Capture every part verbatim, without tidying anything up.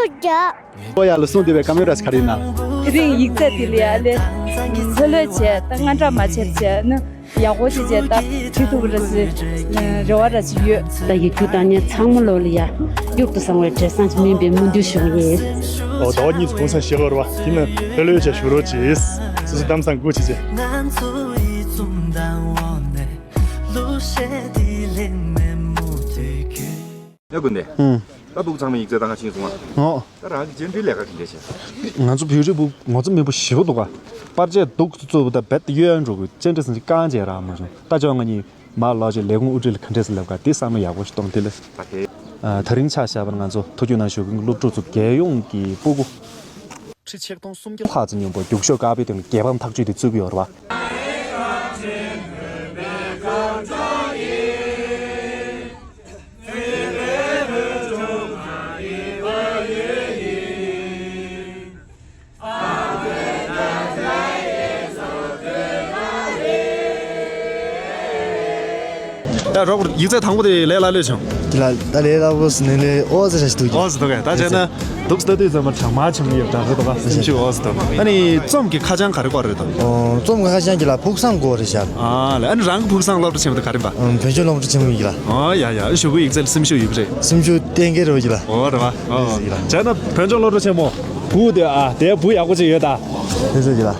ཏུ་རྒྱབ། ཁོ་ཡ་ལ་གསུང་བདེ་བའི་བཀའ་མོལ་ར་ཞིག་ག་རེ་ཡིན་ན། དེ་རིང་ཡིག་ཚད་དེ་ལ་ཡ་ལས་ལྷོད་ལྷོད་བྱས་ད་དངངས་སྐྲག་མ་བྱེད་བྱས་ནི་ཡག་པོ་ཅིག་བྱས་ད་བྲིས་ཐུབ་པ་ར་སི་རེ་བ་ར་ཅིག་ཡོད། ད་ཡིག་རྒྱུགས་བཏང་མཁན་ཚང་མ་ལོ་ལ་ཡ་གཡུག་ཏུ་བཟང་བའི་འབྲས་བཟང་ཅིག་སྨིན་པའི་སྨོན་འདུན་ཞུ་གི་ཡིན། ཨོ་ཟླ་བ་གཉིས་སུ་གུང་སེང་ཞེ་གི་རེད་བ། དེ་ནི་ལྷོད་ལྷོད་བྱས་བཞུགས་རོགས་གྱིས། སོ་སོ་གཏམ་བཟང་དགུ་བྱས་བྱས། ང་ཚོ་ཡིད་ཚུམ་དང་འོག་ནས་གླུ་གཞས་དེ་ལེན་ནས་མུ་མཐུད་ཁྱོད། ཨེ་དགོན་སྡེ། ཨུམ། ད་ཕྲུ་གུ་ཚང་མས་ཡིག་ཚད་ད་ག་ཕྱིན་སོང་ཨ། ཨོ། ད་རང་གི་བཅར་འདྲིའི་ལས་ཀ་ག་འདྲས་བྱས། ང་ཚོ་བོད་རིགས་བུ་ངོ་ཚ་མེད་པོ་ཞེ་པོ་འདུག་ག་པར་ཆས་འདུག་ཏུ་བཙུགས་པ་ད་རྦད་དེ་གཡོལ་ཡང་འགྲོ་དགོས། བཅར་འདྲི་ཟིན་གྱི་རྐང་རྗེས་རག་མ་བྱུང་། ད་ཅོག་ང་གཉིས་མར་ལོག་ཅིག་ལས་ཁུངས་དབུ་ཁྲིད་ལ་ག་འདྲས་སེ་ལབ་ག་དེ་བསམ་བློ་ཡག་པོ་ཞིག་གཏོང་དེ་ལས། ད་དེ། ཨ། ད་རིང་ཆ་བཞག་པར་ང་ཚོ་ཐུགས་རྒྱུད་ནང་བཞུགས་ཀྱི་སློབ་ཕྲུག་ཚོ་རྒྱལ་ཡོངས་ཀྱི་སྤུ་གུ། ཁྲི་ཆིག་སྟོང་སུམ་བརྒྱ་ལྷག་ཙམ་སྙོམས་པོ་རྒྱུགས་ཤོག་དཀར་པོའི་སྟེང་ལ་རྒྱལ་ཕམ་ཐག་གཅོད་དེ་བཙུགས་ཀྱི་ཡོད་རེད་བ། ད་རོགས་ཡིག་ཚད་དང་པོ་དེ་ལས་སླ་ལོས་བྱུང་། དེ་ལ་ད་ལས་སླ་པོ་ཟེར་ནས་ལས་ཨོ་ཙི་ཧྲ་ཞིག་འདུག་ཨོ་ཙི་འདུག་གས། ད་བྱས་ན་འདུག་ལྟ་དུས་ཙམ་པར་གྲང་མ་བྱུང་ཡོད་གྲང་རེད་འདུག་ག་སེམས་ཤུགས་ཨོ་ཙི་འདུག་ཨ་ནི་རྩོམ་གྱི་ཁ་བྱང་ག་རེ་བཀོད་རེད་དམ། ཨོ་རྩོམ་གྱི་ཁ་བྱང་གི་ལ་ཕུགས་བསམ་དགོས་རེད་ཤག་ཨ་ལས་ཨ་ནི་རང་གི་ཕུགས་བསམ་སློབ་གྲྭ་ཆེན་མོ་དེ་ག་རེ་ཡིན་པ། ཨམ་བོད་ལྗོངས་སློབ་གྲྭ་ཆེན་མོ་ཡིན་གྱི་ལ། ཨོ་ཡ་ཡ་ཨ་ཞུ་གུ་ཡིག་ཚད་ལ་སེམས་ཤུགས་ཡོད་པ་རེད། སེམས་ཤུགས་གཏན་འཁེལ་རེད་བ་གྱི་ལ། ཨོ་རེད་བ་ཨོ་ཡིན་གྱི་ལ། བྱས་ན་བོད་ལྗོངས་སློབ་གྲྭ་ཆེན་མོ་བུ་དེ་ཨ་དེ་བུ་ཡག་པོ་ཅིག་ཡོད་ད། དེ་ཚོ་གྱི་ལ།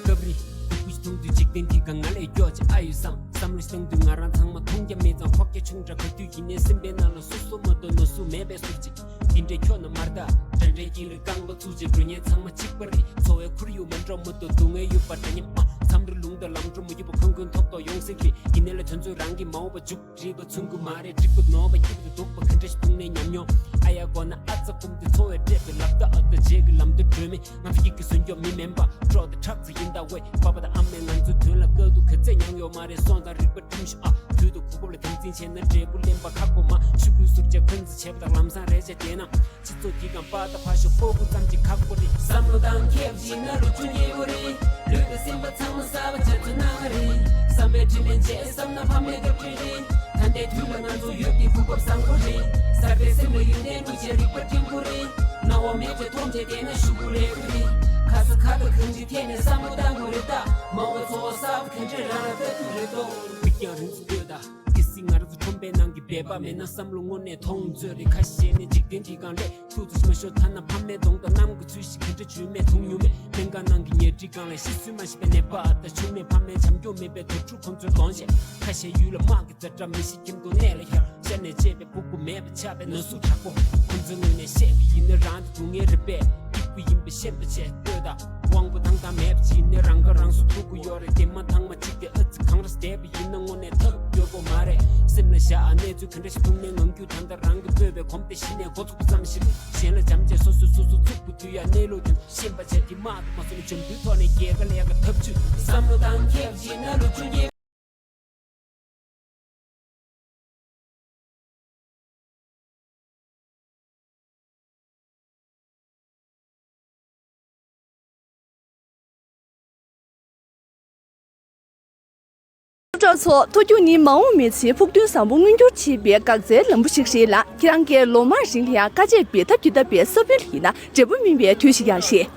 སྐབས་རེ་སྐུ་གཞི་མཐོང་དུས་འཇིག་རྟེན་འདི་ག་ང་ལས་སྐྱོ་ཅིག་ཨ་ཡོད་བསམ། བསམ་བློ་ཞིག་བཏང་དུས་ང་རང་ཚང་མ་མཐོང་རྒྱ་མེད་ཙང་ཁོག་རྒྱ་ཆུང་དྲགས་ག་དུས་ཡིན་ནའི་སེམས་པའི་ནང་ལ་སོ་སོ་མ་གཏོགས་ནོར་སུ་མེད་པའི་ཟུར་ཅིག་འདི་འདྲའི་ཁྱོད་ན་མར་ད་འདྲ་འདྲའི་དཀྱིལ་ལ་རྐང་པ་བཙུགས་བྱས་འགྲོ་ཉེན་ཚང་མ་གཅིག་པ་རེད། འཚོ་བའི་ཁོར་ཡུག་མི་འདྲ་མ་གཏོགས་སྡུག་བསྔལ་ཡོད་པ་འདྲ་མཉམ་མཚམས་རེ་ལུང་དང་ལམ་འགྲོ་མ་ཡོད་པ་ཁོན་ཁོན་ཐོབ་ཐོབ་ཡོང་སྲིད་རེད། ཡིན་ནའི་ལ་དོན་ཚོད་རང་གིས་མ་འོངས་པ་མཇུག་འགྲིལ་བ་ཚུན་གུ་མ་རེད། འགྲིག་པ་ནོར་བ་སྐྱིད་པ་སྡུག་པ་ག་འདྲ་ཞིག་འདུག་ནས་ཉམས་མྱོང་ཨ་ཡ་གོ་ན་ཨ་ཙ་བུམ་དེ་འཚོ་བའི་སྤྲད་པའི་ལབ་ད་ཨ་ད་རྗེས་ཀྱི་ལམ་དུ་བགྲོད་མེད། ང་ཚོ་སྐྱིད་ཀྱི་སུན་སྐྱོབ་མི་མིན་པ་སྤྲོ་དེ་ཁྲག་ཚ་ཡིན་ད་ཝེ། པ་པ་དང་ཨ་མས་ང་ཚོའི་དོན་ལ་དཀའ་སྡུག་ག་ཚད་མྱངས་ཡོད་མ་རེད། སོང་ཙང་རིག་པ་སྒྲིམ་ཤོག་ཨ། དུས་དང་གོ་སྐབས་ལ་དམ་འཛིན་བྱས་ན་འབྲས་བུ་ལེན་པ་ཁག་པོ་མ། ཤུ་གུའི་ཟུར་བཅད་འཁོན་འཛིན་བྱས་པ་དང་ལམ་སང་རེ་བྱས་བསྡད་ན། སྤྱི་ཚོགས་ཀྱི་སྒང་པ་ད་ཕ་ཤོག་ཕོ་བུ་ཙམ་གྱི་ཁག་པོ་རེད། བསམ་བློ་བཏང་ཁྱེར་བྱས་ན་ལོ་ཆུང་སྐྱེས་བུ་རེད། ལུས་དང་སེམས་པ་ཚང་མ་གསར་པ་བྱ་ཚུལ་གནང་བ་རེད། བསམ་པའི་དྲིན་ལན་འཇལ་བསམ་ན་ཕ་མའི་སྐབས་འཕྲད་རེད། ད་ལྟའི་དུས་ལ་ང་ཚོ་ཡོད་པའི་གོ་སྐབས་བཟང་པོ་རེད། གསར་པའི་སེམས་ལ་ཡོན་ཏན་སྒྲུབ་བྱས་རིག་པ་སྤྲིན་པོ་རེད། སྣང་བ་མེད་ཅེས་མཐོང་བྱས་བསྡད་ན་ཤུ་གུ་རེ་བོ་རེད། ཁ་ས་ཁ་དང་གང་ཅིའི་ཐད་ནས་བསམ་བློ་བཏང་དགོས་རེད་ད། མ་འོངས་པའི་འཚོ་བ་གསར་པ་ག་འདྲས་རང་ལ་ལྟ་རྒྱུ་རེད་དོ། མིག་རྒྱང་རིང་དུ་ལྟོས་ད། གལ་སྲིད་ང་རང་ཚོ་ཁྲོམ་པའི་ནང་གི་སྦལ་པ་མེད་ན་བསམ་བློ་དངོས་གནས་ཐོང་ཚོད་རེད། ཁ་ཤས་ནི་འཇིག་རྟེན་འདི་སྒང་ལས་ཐུག་ཚོད་མ་ཤོར་ཐ་ན་ཕ་མའི་གདོང་དང་གནམ་གྱི་ཚུལ་ཞིག་ག་འདྲ་བྱུས་མེད་མཐོང་མྱོང་མེད། སྨན་ཁང་ནང་གི་ཉལ་ཁྲིའི་སྒང་ལ་ཤི་གསོན་མ་ཤེས་པའི་ནད་པ་དང་ཆུང་མས་ཕ་མའི་བྱམས་སྐྱོང་མེད་པའི་དུར་ཁྲོད་ཁོང་ཚོའི་གདོང་བཤད། ཁ་ཤས་ཡུལ་ལ་དམག་གི་ཛ་དྲག་མི་ཤེས་ཁྱིམ་དུ་གནས་ལ་ཤར་ཤ་ནས་བཅད་པའི་ཕུག་པ་མེད་པ་ཆགས་པའི་ན་ཟུག་དྲག་པོ། ཁོང་ཚོའི་ངོས་ནས་བཤད་པ་ཡིན་ན་རང་དེ་སྡུག་བསྔལ་རེད་པས། སྐྱིད་པོ་ཡིན་པ་ཤེས་པ་བྱས་ལྟོས་དང་། དབང་པོ་དང་དང་མེད་པ་ཅིག་ནས་རང་ཁ་རང་གསོ་ཐུབ་ཀྱི་ཡོད་རེད། དེ་མ་ཐང་མ་གཅིག་དེ་ཨ་ཙི་གང་རེ་བསྡད་པ་ཡིན་ན་དངོས་གནས་ཐབས་ཡོད་པོ་མ་རེད། སེམས་ལ་བཞག་ཨ་གནས་ཚུལ་ག་འདྲ་ཞིག་འདུག་ནས་ངང་རྒྱུད་ད་ལྟ་རང་གི་སྤོས་པའི་གོམ་དེ་གཞི་ནས་འགོ་ཚུགས་པ་ཙམ་ཞིག་རེད། གཞན་ལ་བྱམས་བྱས་སོ་སོས་སོ་སོ་ཚུགས་པ་དུས་ཡ་གནས་ལུགས་དོན་ཤེས་པ་བྱས་དེ་དམག་ཏུ་མ་སོང་བའི་འཇམ་མདུན་ཐོག་ནས་རྒྱལ་ཁ་ལས་ཀ་ཐབས་ཇུས་བསམ་བློ་བཏང་ཁྱེར་བྱས་ན་ལོ་ཆུང་རྒྱལ། སློབ་གྲོགས་ཚོ། མཐོ་རྒྱུགས་ནི་མ་འོངས་མི་ཚེའི་ཕུགས་འདུན་བཟང་པོ་མངོན་འགྱུར་བྱེད་པའི་འགག་རྩའི་ལམ་བུ་ཞིག་རེད་ལ། ཁྱེད་རང་གིས་ལོ་མང་རིང་ལ་ཡང་དཀའ་སྤྱད་འབད་ཐབས་ཀྱི་ཐབས་པའི་ས་བོན་ཡིན་ན་འབྲས་བུ་སྨིན་པའི་དུས་ཤིག་ཡང་རེད།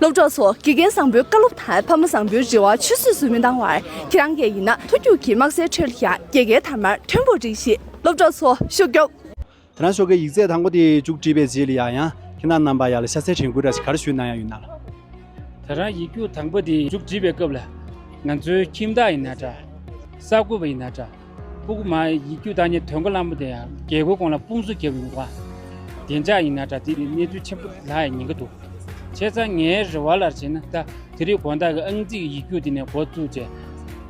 སློབ་གྲོགས་ཚོ། དགེ་རྒན་བཟང་པོའི་བཀའ་སློབ་དང་ཕ་མ་བཟང་པོའི་རེ་བ་ཆུད་ཟོས་སུ་མི་བཏང་བར། ཁྱེད་རང་གིས་ཡིན་ན་མཐོ་རྒྱུགས་ཀྱི་དམག་སའི་ཁྲོད་ལ་ཡང་རྒྱལ་ཁའི་དར་དམར་མཐོན་པོར་སྒྲེང་ཞིག་སློབ་གྲོགས་ཚོ། ཤུགས་རྒྱོབ། དེ་རིང་ཞོགས་ཀའི་ཡིག་ཚད་དང་པོ་དེ་མཇུག་སྒྲིལ་བའི་རྗེས་ལ་ཡང་ཡང་ཁྱེད་རྣམ་རྣམ་པ་ཡ་ལ་ཤ་ཚའི་དྲན་སྐུལ་འདྲ་ཞིག་ག་རེ་ཞུས་གནང་ཡ་ཡོད་ན་ལ། དེ་རིང་ཡིག་རྒྱུགས་དང་པོ་དེ་མཇུག་སྒྲིལ་བའི་སྐབས་ལ་ང་ཚོའི་ཁྱིམ་བདག་ཡིན་ན་འདྲ། གསར་འགོད་པ་ཡིན་ན་འདྲ། ཕྲུ་གུ་མ་ཡིག་རྒྱུགས་བཏང་མཁན་དོན་གོ་བླ་མ་དེ་ཡང་རྒྱལ་སྒོའི་གོང་ལ་དཔུང་གསུམ་རྒྱབ་ཡོང་བ། བདེ་འཇགས་ཡིན་ན་འདྲ་དེ་གནས་ཚུལ་ཆེན་པོ་ལྷག་ཡ་ཉེན་ཁ་འདུག་བྱས་ཙང་ངའི་རེ་བ་ལ་བྱས་ན་ད་དེ་རིང་དགོང་དག་གི་ཨང་རྩིས་ཀྱི་ཡིག་རྒྱུགས་དེ་ནས་འགོ་བཙུགས་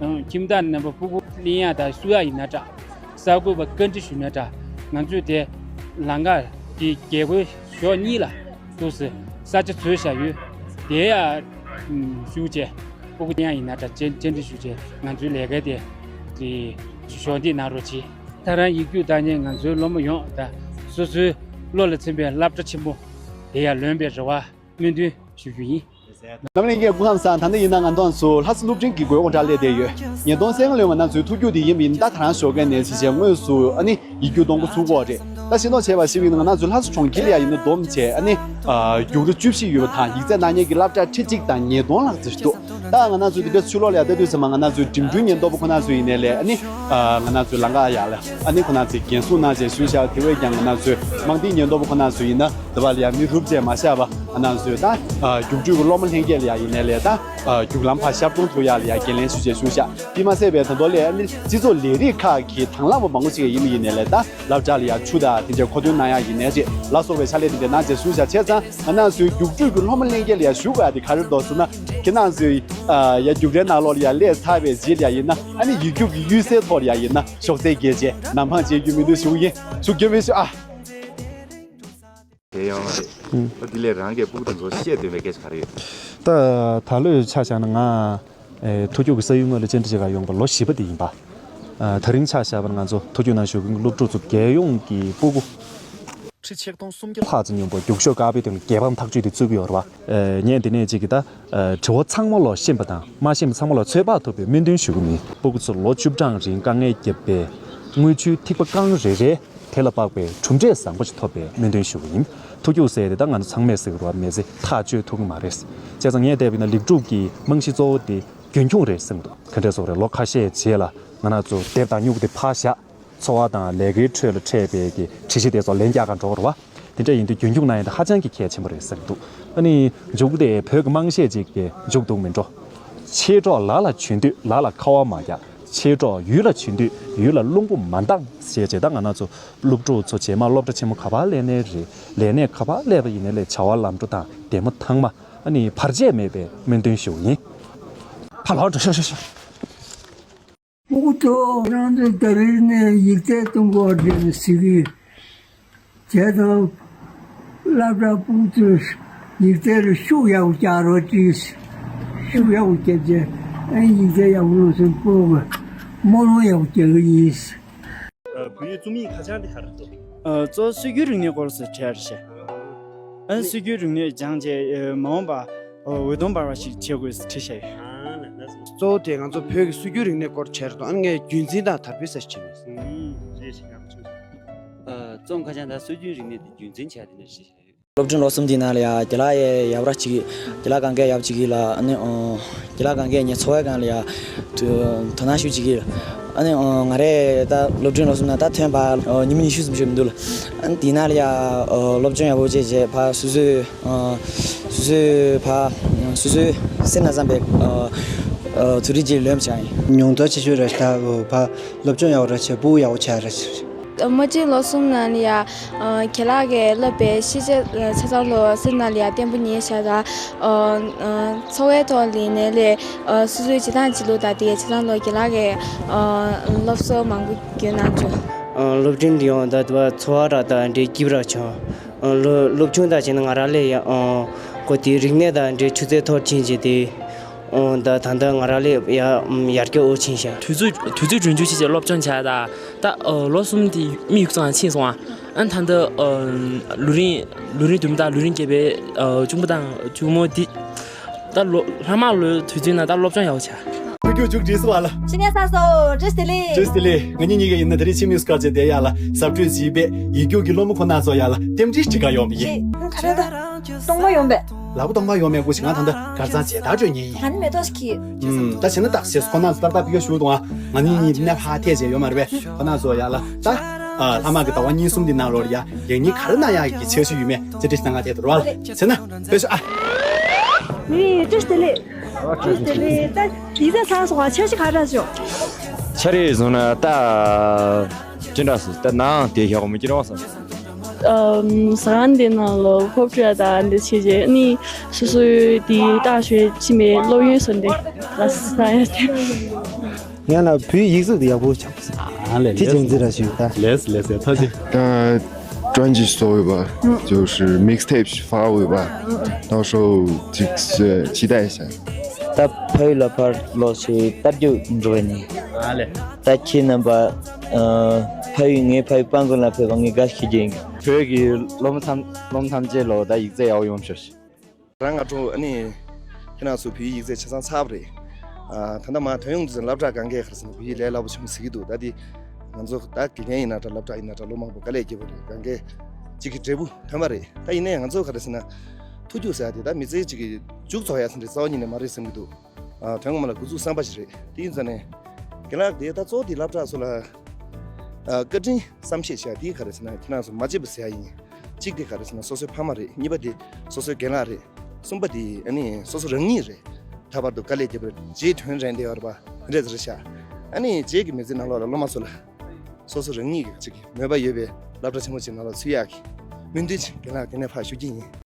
བྱས། ཁྱིམ་བདག་རྣམ་པ་ཕྲུ་གུ་གླེང་ཡ་དང་བསུ་ཡ་ཡིན་ན་འདྲ། གསར་འགོད་པ་བཀའ་འདྲི་ཞུ་ན་འདྲ། ང་ཚོས་དེ་ལམ་ཁ་གི་རྒྱལ་སྒོའི་ཕྱོགས་གཉིས་ལ་འདུག་སེ་ས་ཆ་བཟོས་བཞག་ཡོད། དེ་ཡ་ཞུ་བྱས་ཕྲུ་གུ་གླེང་ཡ་ཡིན་ན་འདྲ་བཅར་བཅར་འདྲི་ཞུ་བྱས་ང་ཚོའི་ལས་ཀ་དེ་དེ་གཞོགས་འདེགས་གནང་རོགས་གྱིས། ད་རང་ཡིག་རྒྱུགས་བཏང་མཁན་ང་ཚོའི་སློབ་མ་ཡོངས་དང་སོ་སོའི་བློ་ལ་ཚིམ་པའི་སློབ་གྲྭ་ཆེན་མོ་དེ་ཡ་ལོན་པའི་རེ་བ་སྨོན་འདུན་ཞུ་རྒྱུ་ཡིན། རྣམ་གླིང་གི་སྐུ་ཁམས་བཟང་། ད་ལྟ་ཡིན་ན་ང་ཚོ་ལྷ་ས་སློབ་འབྲིང་གི་དགོན་སྒོ་འདྲ་སླེབས་བསྡད་ཡོད། ཉིས་སྟོང་ལྔ་ལོའི་ང་ཚོའི་ཐུགས་རྒྱུགས་དེ་ཡིན་པ་ཡིན་ན། ད་ད་རང་ཞོགས་ཀས་ནས་ཕྱིན་བྱས་དངོས་སུ་ཨ་ནི་ཡིག་རྒྱུགས་གཏོང་འགོ་ཚུགས་ཀྱི་ཡོད་རེད། ད་ཤེས་རྟོགས་བྱས་པ་ཞིག་ཡིན་ན། ང་ཚོ་ལྷ་ས་གྲོང་ཁྱེར་ལ་ཡ་ཡིན་ན་བསྡོམས་བྱས་ཨ་ནི་ཨ་རྒྱུགས་ར་བཅུ་བཞི་ཡོད་པ་དང་། ཡིག་ཚད་གནང་མཁན་གྱི་སློབ་གྲྭ་ཁྲི་གཅིག་དང་ཉིས་སྟོང་ལྷག་ཙམ་ཞིག་འདུག་ད་ང་རང་ཚོ་དེ་འདྲ་ཕྱི་ལོགས་ལ་ཡ་ལྟ་དུས་ཙམ་པ། ང་རང་ཚོའི་འགྲིམ་འགྲུལ་ཉེན་རྟོག་པ་ཁོ་རང་ཚོ་ཡིན་ནའི་ལས་ཨ་ནི་ཨ་ང་རང་ཚོའི་ལམ་ཁ་ཡ་ལ་ཨ་ནི་ཁོ་རང་ཚོས་འགན་སྲུང་གནང་བྱས་བཞུགས་ཤག་དེ་བས་ཀྱང་ང་རང་ཚོའི་དམངས་བདེ་ཉེན་རྟོག་པ་ཁོ་རང་ཚོ་ཡིན་ན་དེ་བ་ལ་ཡ་མི་རུབ་བྱས་མ་བཞག་པ། ང་རང་ཚོའི་ད་ཨ་རྒྱུགས་སྤྲོད་ཀྱི་སློབ་མ་ལྷན་རྒྱས་ལ་ཡ་ཡིན་ནའི་ལས་ད་ཨ་རྒྱུགས་ལམ་ཕར་ཤར་གཏོང་ཐུབ་ཡ་ལ་ཡ་འགན་ལེན་ཞུ་བྱས་བཞུགས་ཤག་དེ་མ་ཟད་པའི་ད་དུང་ལས་ཨ་ནི་སྤྱི་ཚོགས་ལས་རིགས་ཁག་གི་དང་བླངས་པ་མང་པོ་ཞིག་ཡིན་པ་ཡིན་ནའི་ལས་ད་སློབ་གྲྭ་ལ་ཡ་ཆུ་དང་དེ་འདྲའི་མཁོ་འདོན་གནང་ཡ་ཡིན་ནའི་རེད་ལ་སོགས་པའི་ཕྱག་ལས་དེ་འདྲ་གནང་བྱས་བཞུགས་ཤག་བྱས་ཙང་ང་རང་ཚོའི་རྒྱུགས་སྤྲོད་ཀྱི་སློབ་མ་ལྷན་རྒྱས་ལ་ཡ་ཞུ་དགོས་ཡ་དེ་ག་རེ་འདུག་ཟེར་ན། ཁྱེད་རང་ཚོའི་ཨ་ཡ་རྒྱུགས་གྲལ་ནང་ལོགས་ལ་ཡ་སླེབས་ཚར་བའི་རྗེས་ལ་ཡ་ཡིན་ན་ཨ་ནི་ཡིག་རྒྱུགས་ཀྱི་གཡུལ་སའི་ཐོག་ལ་ཡ་ཡིན་ན་ཤོག་ཚད་བརྒལ་བྱས་ནམ་འཕང་བྱེད་རྒྱུ་མི་འདུག་ཞུ་གི་ཡིན། ཚུགས་རྒྱུ་མི་ཞུ་ཨ། དེ་ཡོང་བ་རེད། ཨ་དེ་ལས་རང་གི་སྤུ་གུ་དེ་ཚོ་བཤད་འདོད་པའི་སྐད་ཆ་ག་རེ་ཡོད། ད་ད་ལོའི་ཆ་བཞག་ན་ང་ཨེ་མཐོ་རྒྱུགས་ཀྱི་ས་ཡུལ་དངོས་ལ་བཅར་འདྲི་བྱེད་གར་ཡོང་པ་ལོ་བཞི་པ་དེ་ཡིན་པ། ཨ་ད་རིང་ཆ་བཞག་པ་ན་ང་ཚོ་མཐོ་རྒྱུགས་ནང་ཞུགས་མཁན་གྱི་སློབ་ཕྲུག་ཚོ་རྒྱལ་ཡོངས་ཀྱི་སྤུ་གུ་ཁྲི་ཆིག་སྟོང་སུམ་བརྒྱ་ལྷག་ཙམ་ཡོང་བ་རྒྱུགས་ཤོག་དཀར་པོའི་སྟེང་ལ་རྒྱལ་འབངས་ཐག་གཅོད་དེ་བཙུགས་ཡོད་རེད་བ། ཨེ་ངས་འདི་ནས་གཅིག་གི་ད་ཨེ་དྲི་བ་ཚང་མ་ལ་ཤེས་པ་དང་མ་ཤེས་པ་ཚང་མ་ལ་ཚོད་དཔག་ཐུབ་པའི་སྨོན་འདུན་ཞུ་གི་མིན། སྤུ་གུ་ཚོ་ལོ་བཅུ་གྲངས་རིང་དཀའ་ངལ་བརྒྱབ་པའི་དངུལ་ཆུའི་ཐིགས་པ་རྐང་རེ་རེ། དེ་ལ་དཔག་པའི་གྲུབ་འབྲས་བཟང་པོ་ཞིག་ཐོབ་པའི་སྨོན་འདུན་ཞུ་གི་ཡིན། མཐོ་རྒྱུགས་ཟེར་དེ་ད་ང་ཚོ་ཚང་མས་ཟེར་གི་རེད་བ། མི་ཚེ་ཐག་གཅོད་ཐུབ་ཀྱི་མ་རེད། བྱས་ཙང་ངས་བལྟས་པ་ཡིན་ན་ལེགས་གྲུབ་ཀྱི་རྨང་གཞི་གཙོ་བོ་དེ་རྒྱུན་འཁྱོངས་རེད་བསམ་གྱི་འདུག་ག་འདྲས་བཟོ་རེད། ལོ་ཁ་ཤས་རྗེས་ལ་ང་རང་ཚོ་དེབ་དང་སྨྱུ་གུ་དེ་ཕར་བཞག་འཚོ་བ་དང་ལས་ཀའི་ཁྲོད་ལ་འཕྲད་པའི་གི་དྲི་གཞི་དེ་ཚོ་ལན་རྒྱག་ག་འགྲོ་གི་རེད་བ། དེ་འདྲ་ཡིན་དུས་རྒྱུན་འཁྱོངས་གནང་ཡ་དེ་ཧ་ཅང་གི་གལ་ཆེན་པོ་རེད་བསམ་གྱི་འདུག་ཨ་ནི་མཇུག་དེ་བོད་ཀྱི་དམངས་གཞས་ཅིག་གི་མཇུག་བསྡུ་མི་འགྲོ། མཆེད་གྲོགས་ལ་ལ་བྱོན་དུས་ལ་ལ་ཁ་བ་མ་རྒྱག་མཆེད་གྲོགས་ཡུལ་ལ་བྱོན་དུས་ཡུལ་ལ་རླུང་བུ་མ་འདང་ཞེས་བྱས། ད་ང་རང་ཚོ་སློབ་ཕྲུག་ཚོ་རྗེས་མ་སློབ་གྲྭ་ཆེན་མོ་ག་པར་སླེབས་ནའི་རེད། ལས་གནས་ག་པར་སླེབས་པ་ཡིན་ནའི་ལས་བྱ་བ་ལམ་འགྲོ་དང་བདེ་མོ་ཐང་མ། ཨ་ནི་བར་ཆད་མེད་པའི་སྨོན་འདུན་ཞུ་ཡིན། ཕར་ལོག་འགྲོ་ཤོག་ཤོག་ཤོག་ཨོ་ཏོ། ང་ཚོ་ད་རེས་ནས་ཡིག་ཚད་གཏོང་དགོས་རེད་ཟེར་གི། བྱས་ཙང་། སློབ་གྲྭ་སྤུ་གུ་ཚོས་ཡིག་ཚད་ལ་ཤུགས་ཡག་པོ་རྒྱག་རོགས་གྱིས། ཤུགས་ཡག་པོ་རྒྱབ་བྱས་ཨ་ཡིག་ཚད་ཡག་པོ་ལོན་སོང་སྤོ་གི། སྨོན་ལམ་ཡག་པོ་རྒྱག་གི་ཡིན། ཨ། བོད་ཡིག་རྩོམ་ཡིག་ཁ་བྱང་འདི་ག་རེ་རེད། ཨ། གཙོ་བོ་སྲོལ་རྒྱུན་རིག་གནས་སྐོར་སུ་བྲིས་རེད་ཤག་ཨ་ནི་སྲོལ་རྒྱུན་རིག་གནས་སྦྱངས་རྗེས་མ་འོངས་པ་འོད་སྟོང་འབར་བ་ཞིག་བྱེད་དགོས་ཟེར་བྲིས་བཞག་ཡོད། ཨ་ལས། གཙོ་བོ་དེ་ང་ཚོ་བོད་ཀྱི་སྲོལ་རྒྱུན་རིག་གནས་སྐོར་བྲིས་རེད་དོ། ཨ་ནི་ངས་རྒྱུན་འཛིན་དང་དར་སྤེལ་ཟེར་བྲིས་མེད། ཨུམ། རེད་ཤག་ཡག་པོ་བྱུང་། ཨ། རྩོམ་ཁ་བྱང་དང་སྲོལ་རྒྱུན་རིག་གནས་དེ་རྒྱུན་འཛིན་བྱས་དེ་འདྲ་བྲིས་བཞག་ཡོད། སློབ་འབྲིང་ལོ་གསུམ་འདིའི་ནང་ལ་ཡ་རྒན་ལགས་ཡ་ཡག་པོ་ར་བྱེད་ཀྱི། རྒན་ལགས་གང་གས་ཡག་པོ་བྱེད་ཀྱི་ལ། ཨ་ནི་ཨོ། རྒན་ལགས་གང་གས་ངའི་འཚོ་བའི་སྒང་ལ་ཡ་དོ་དོ་སྣང་ཞེ་པོ་བྱེད་ཀྱི་ལ། ཨ་ནི་ཨོ་ང་རས་ད་སློབ་འབྲིང་ལོ་གསུམ་ནང་ད་ཐོན་པ་ཨོ་ཉི་མ་ཉི་ཤུ་ཙམ་ཞིག་མི་འདུག་ལ། ཨ་ནི་དེའི་ནང་ལ་ཡ་ཨོ་སློབ་སྦྱོང་ཡག་པོ་བྱས་བྱས་ཕར་སོ་སོའི་ཨོ་སོ་སོའི་ཕར་སོ་སོའི་སེམས་ན་བསམ་པའི་ཨོ་ཨོ་ཐུགས་རེ་ཅིག་ལོན་པ་བྱུང་ཡིན། མྱོང་ཚོར་ཆེ་ཤོས་ར་ད་ཨོ་ཕར་སློབ་སྦྱོང་ཡག་པོ་ར་བྱས་སྤུ་གུ་ཡག་པོ་ཆགས་ར་བྱས། དམའ་འབྲིང་ལོ་གསུམ་ནང་ལ་ཡ། ཨ། རྒན་ལགས་ཀྱིས་བསླབས་པའི་ཤེས་བྱ་ཆ་ཚང་ལོ་སེམས་ནང་ལ་ཡ་བརྟན་པོ་ཉར་བཞག་དང་། ཨ། ཨ། འཚོ་བའི་ཐོག་ལ་ཡིན་ནའི་ལས། ཨ། སོ་སོའི་བྱེད་སྟངས་བྱེད་ལུགས་དང་དེ་ཆ་ཚང་ལོ་རྒན་ལགས་ཀྱིས། ཨ། སློབ་གསོ་མང་པོ་བསྐྱོན་གནང་བྱུང་། ཨ། སློབ་འབྲིང་འདི་ཡང་ད་འཚོ་བ་ར་ད་འདྲའི་སྐྱིད་པ་ར་བྱུང་། ཨ། སློབ་སློབ་ཆུང་དང་བྱས་ན་ང་རང་ལས་ཡ། ཨ། ཁོ་དེའི་རིག་གནས་དང་འདྲའི་ཆུ་ཚད་མཐོ་རུ་ཕྱིན་བྱས་ཏེ། ཨོ། ད་ད་ལྟ་ང་རང་ལས་ཡ་ཡར་རྒྱས་འོ་ཕྱིན་ཤག་དུས་ཚོད་དུས་ཚོད་གྲོན་ཆུང་བྱས་བྱས་སློབ་སྦྱོང་བྱས་ད། ད་ཨོ་ལོ་གསུམ་དེ་མི་ཡུག་ཙམ་ཕྱིན་སོང་ཨ། ཨ་ད་ལྟ་ཨོ་ལོ་རིང་ལོ་རིང་བདུན་མོ་དང་ལོ་རིང་བརྒྱད་པའི་ཨོ་གཅུང་པོ་དང་གཅུང་མོ་འདི། ད་ལོ་ལྷག་མ་ལོའི་དུས་ཚོད་ནང་ད་སློབ་སྦྱོང་ཡག་པོ་བྱས། ཐུགས་རྒྱུགས་མཇུག་བསྒྲིལ་སོང་བ་ལ། ཤི་ཉེ་ས་སོ་བཀྲ་ཤིས་བདེ་ལེགས། བཀྲ་ཤིས་བདེ་ལེགས། ང་གཉིས་གཉིས་ཀ་ཡིན་ན་དེ་རིང་ཕྱི་མིག་སྐར་བྱས་བསྡད་ཡ་ལ་ཟབ་སྤྲོས་བྱས་པས་ཡིག་རྒྱུགས་ཀྱི་སློབ་མ་ཁོ་ན་ཚོ་ཡ་ལ་རྟེན་འབྲེལ་སྒྲིག་ག་ཡོང་བ་ཡིན། ཤི། ག་རེ་ད། སྟོང་པ་ཡོང་བས། ལག་པ་སྟོང་པ་ཡོང་མེད་སྐུ་ཞིག་ང་ད་ལྟ་གར་ཚང་བྱས་ད་བྲོས་ཉེན་ཡིན། ད་ནི་མེ་ཏོག་ཞིག་གིས། ཨུམ། ད་བྱས་ན་ཏག་ཞེས་ཁོ་ན་ཚོ་ཏག་ཏག་ཕི་ཁ་ཞུ་དང་ང་གཉིས་གཉིས་ནས་ཕ་ཐེ་བྱས་ཡོད་མ་རེད་པས། ཁོ་ན་ཚོ་ཡ་ལ་ད། ཨ། ལྷག་མ་གི་ཟླ་བ་གཉིས་གསུམ་འདི་ནང་ལོགས་ལ་ཡ་ལས་གཉིས་ག་རེ་གནང་ཡག་གི་འཆར་གཞི་ཡོད་མེད་ཅེས་དྲིས་ན་ང་དེ་ལྟར་བ་ལ་བྱས་ན་ཕེབས་ཤོག་ཨ། ནི་བཀྲ་ཤིས་བདེ་ལེགས། བཀྲ་ཤིས་བདེ་ལེགས། ད་ཡིག་ཚད་ཚང་སོང་ང་འཆར་གཞི་ག་རེ་བྱུང་། འཆར་གཞི་བཟུང་ན་ད་ཅི་འདྲ་སོང་ད་ནའང་དེ་ཞག་མི་ཅི་རང་སོང་། ཨམ། ཟ་ཁང་དེ་ནང་ལ་ཕོབ་སྤྲད་དང་འདི་བྱས་རྗེས་ནི་སོ་སོའི་དེ་ལྟ་ཞོལ་ཕྱི་མའི་སློབ་ཡོན་སོ་འདི་ལ་ས་ཡ་དེ། ང་ལ་བོད་ཡིག་གཟུགས་དེ་ཡག་པོ་ཆགས་སོང་། ཨ་ལས། དེ་ཅན་ཟེར་ར་ཞུ་ད། ལས་ལས་ཟེར་ཐ་ཅི། ད་专辑收尾吧，就是 mixtape 发尾吧，到时候就期待一下。 ད་ཕ་ཡུལ་ལ་ཕར་ལོག་ཞེས་ལྟ་རྒྱུ་འགྲོ་བས་ནི། ཨ་ལས། ད་ཁྱེད་རྣམ་པ། ཨ། ཕ་ཡུལ་ངའི་ཕ་ཡུལ་སྤང་གོང་ལ་ཕེབས་པ་ངས་དགའ་ཞིག་ཡིན། བོད་ཀྱི་སློབ་མ་ཐམས་སློབ་མ་ཐམས་ཅད་ལོ་ད་ཡིག་ཚད་ཡག་ཡོང་ཤོག་ཤིག་རང་ང་ཚོ་ཨ་ནི་ ཁྱེད་རང་ཚོ་བོད་ཡིག་ཡིག་ཚད་ཆ་ཚང་ཚར་བ་རེད། ཨ། ད་ལྟ་མ་ཐོན་ཡོང་དུས་ཙམ་སློབ་གྲྭ་སྒང་གས་ག་རེ་ཟེར་ན་བོད་ཡིག་ལས་སླ་པོ་བྱུང་ཟེར་གྱི་འདུག་ད་འདི་ང་ཚོ་ད་དགེ་རྒན་ཡིན་ན་འདྲ། སློབ་གྲྭ་ཡིན་ན་འདྲ། སློབ་མང་པོ་དཀའ་ལས་བརྒྱབ་པ་རེད། སྒང་གས་གཅིག་གི་འབྲས་བུ་ཐོན་པ་རེད། ད་ཡིན་ནའི་ང་ཚོ་ག་རེ་ཟེར་ན་ཐུགས་རྒྱུགས་ཟེར་ཡ་དེ་ད་མི་ཚེ་གཅིག་གི་མཇུག་རྫོགས་ཡ་ཟེར་འདྲ་རྩ་བ་ཉིད་ནས་མ་རེད་བསམ་གྱི་འདུག་ཨ། དོན་ངོ་མ་ལ་འགོ་འཛུགས་བསམ་པ་ཞིག་རེད། དེ་ཡིན་ཙང་ནས་རྒན་ལགས་དེ་ད་གཙོ་བོ་དེ་སློབ་གྲྭ་སོགས་ལ་ཨ། བཀའ་དྲིན་བསམ་ཤེས་བྱ་དེ་ག་རེ་ཟེར་ན་ཁྱེད་རང་ཚོ་མ་བརྗེད་པ་ཟེར་ཡ་ཡིན། གཅིག་དེ་ག་རེ་ཟེར་ན་སོ་སོའི་ཕ་མ་རེད། གཉིས་པ་དེ་སོ་སོའི་རྒན་ལགས་རེད། གསུམ་པ་དེ་ཨ་ནི་སོ་སོ་རང་ཉིད་རེད། ད་བར་དུ་དཀའ་ལས་བརྒྱབ་པའི་རྗེས་དྲན་རན་བསྡད་ཡོད་རེད་པ། དེ་འདྲ་ཟེར་ཤག་ཨ་ནི་རྗེས་ཀྱི་མི་ཚེ་ནང་ལོགས་ལ་སློབ་མ་ཚོ་ལ་སོ་སོ་རང་ཉིད་ཀྱི་གཅིག་གི་མོས་པ་ཡོད་པའི་སློབ་གྲྭ་ཆེན་མོ་ཅིག་ནང་ལ་ཚུད་ཡག་གི་སྨོན་འདུན་ཅིག་རྒན་ལགས་དེ་ནས་ཕར་ཞུ་གི་ཡིན།